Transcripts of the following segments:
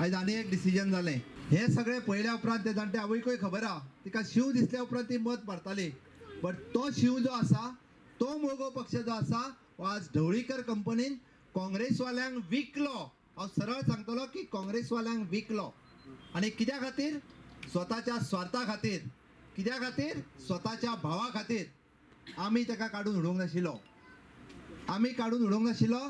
आयज आनी एक डिसिजन जालें. हे सगळे पळयल्या उपरांत ते जाणटे आवयकूय खबर आहा, तिका शींव दिसल्या उपरांत ती मत मारताली. बट तो शींव जो आसा तो मगो पक्ष जो आसा हो आज ढवळीकर कंपनीन काँग्रेसवाल्यांक विकलो. हांव सरळ सांगतलो की काँग्रेसवाल्यांक विकलो. आनी कित्या खातीर? स्वताच्या स्वार्था खातीर. कित्या खातीर? स्वताच्या भावा खातीर. आमी ताका काडून उडोवंक नाशिल्लो, आमी काडून उडोवंक नाशिल्लो.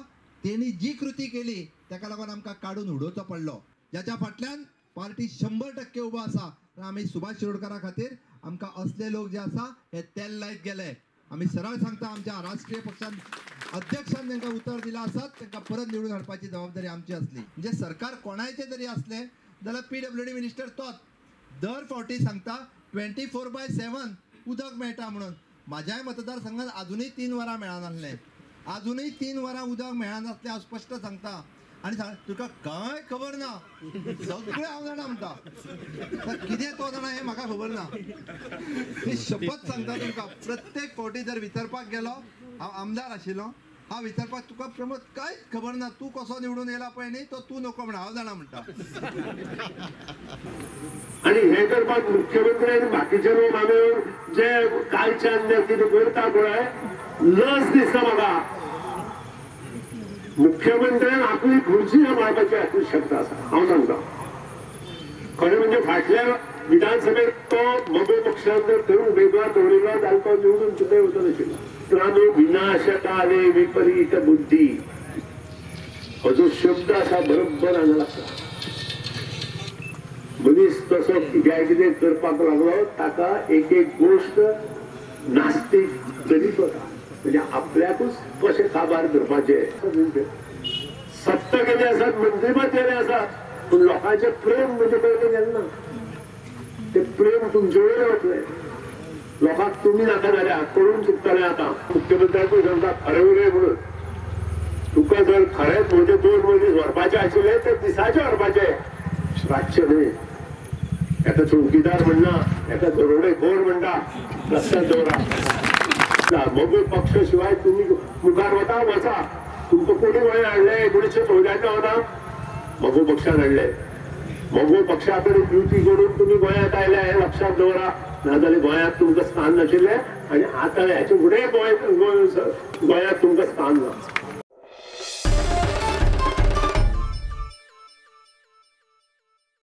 तेणी जी कृती केली ताका लागून आमकां काडून उडोवचो पडलो. ज्याच्या फाटल्यान पार्टी 100% उबो आसा. आमी सुभाष शिरोडकारा खातीर आमकां असले लोक जे आसा हे तेल लायत गेले. आमी सरळ सांगता, आमच्या राष्ट्रीय पक्षान अध्यक्षान तांकां उतर दिलां आसत तांकां परत निवडून हाडपाची जबाबदारी आमची आसली. म्हणजे सरकार कोणायचें जरी आसलें जाल्यार PWD minister तोच दर फावटी सांगता 24/7 उदक मेळटा म्हणून. म्हाज्याय मतदारसंघात आजुनूय 3 वरां मेळनासलें, आजुनूय 3 वरां उदक मेळनासलें. हांव स्पश्ट सांगता. आनी तुका कांय खबर ना, सगळें हांव जाणा म्हणटा. कितें तो जाणा हें म्हाका खबर ना. ही शपथ सांगता तुमकां, प्रत्येक फावटी जर विचारपाक गेलो, हांव आमदार आशिल्लो, हांव विचारपाक तुका प्रमोद कांयच खबर ना, तूं कसो निवडून येयला पळय न्ही तो तूं नको म्हणा, हांव जाणा म्हणटा. आनी हे करपाक मुख्यमंत्री आनी बाकीचे लोक आमी जे कालच्यान जे कितें करता पळय लज दिसता म्हाका. मुख्यमंत्र्यान आपली खुर्ची सांबाळपाची आपली शक्त आसा. हांव सांगता खरें म्हणजे फाटल्या विधानसभेत तो मगो पक्षान जर थंय उमेदवार दवरिल्लो जाल्यार तो निवडून सुद्दां येवचो नाशिल्लो. मित्रांनो, विनाशकाले विपरीत बुद्धी हो जो शब्द आसा बरोबर हांगा लागता. मनीस तसो कित्याक कितें करपाक लागलो ताका एक एक गोश्ट नास्तीक करीत वता. म्हणजे आपल्याकूच कशें काबार करपाचें. सत्ता केले आसात, मंत्रीपद केले आसात, पूण लोकांचें प्रेम म्हणजे कळ्ळें गेलें ना. ते प्रेम तुमचे वयर वतलें. लोकांक तुमी नाका जाल्यार कळून चुकतलें. आतां मुख्यमंत्र्याकूय सांगता खरें उलय म्हणून. तुका जर खरेंच म्हणजे 2 मनीस व्हरपाचे आशिल्ले तर दिसाचे व्हरपाचे, रातचे न्हय. एका चौकीदार म्हणना, एका दरोडेखोर म्हणटा, लक्षात दवरा. मगो पक्ष शिवाय तुम्ही मुखार वता वचा. तुमकां कोणी गोंय हाडलें 1994 वता मगो पक्षान हाडलें. मगो पक्षा कडेन युती करून तुमी गोंयांत आयले हें लक्षात दवरा. नाजाल्यार गोंयांत तुमकां स्थान नाशिल्लें आनी आतां हेचे फुडें गोंयांत तुमकां स्थान ना.